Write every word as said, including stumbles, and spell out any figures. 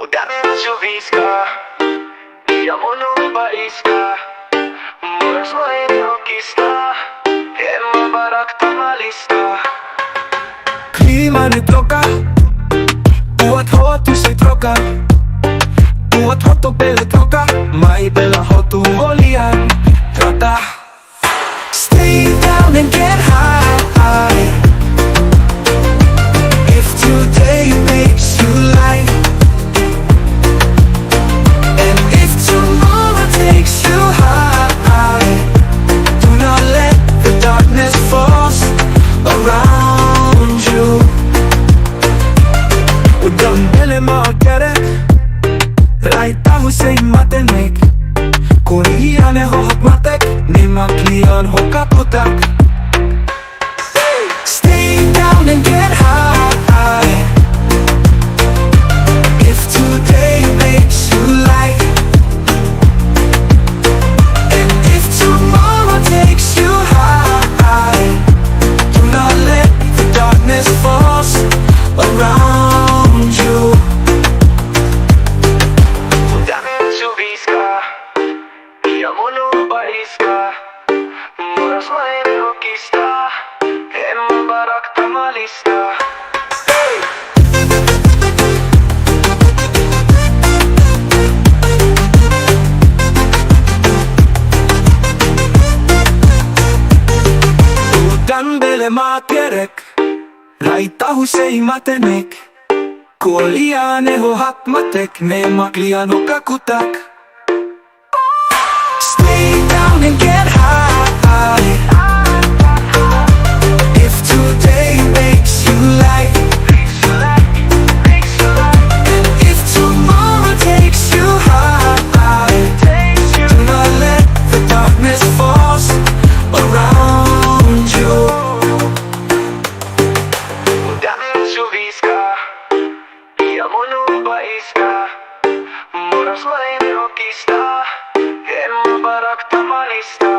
Udan ne'e chuviska, iha monu ba iska. Moras mai ne'e ho kista, ema barak tama lista. Klima ne'e troka, buat hotu sei troka. Buat hotu bele troka, maibé la hotu ho lian. Trata. Stay down and get high. If today makes you lie, and if tomorrow takes you high, do not let the darkness force around you. Udan bele mak hakerek, rai tahu sei matenek. Ko'alia ne'e ho hakmatek, ne'e mak lian ho kakutak. Stay down and get high. If today makes you lie, and if tomorrow takes you high, do not let the darkness force around you. Udan ne'e chuviska, iha monu ba iska. Moras mai ne'e ho kista, ema barak tama lista. Udan bele mak hakerek, rai tahu sei matenek. Ko'alia ne'e ho hakmatek, ne'e mak lian ho kakutak. Stay down and get high. If today makes you lie, and if tomorrow takes you high, do not let the darkness force around you. Udan ne'e chuviska, iha monu ba iska. Moras mai ne'e ho kista, ema barak tama lista.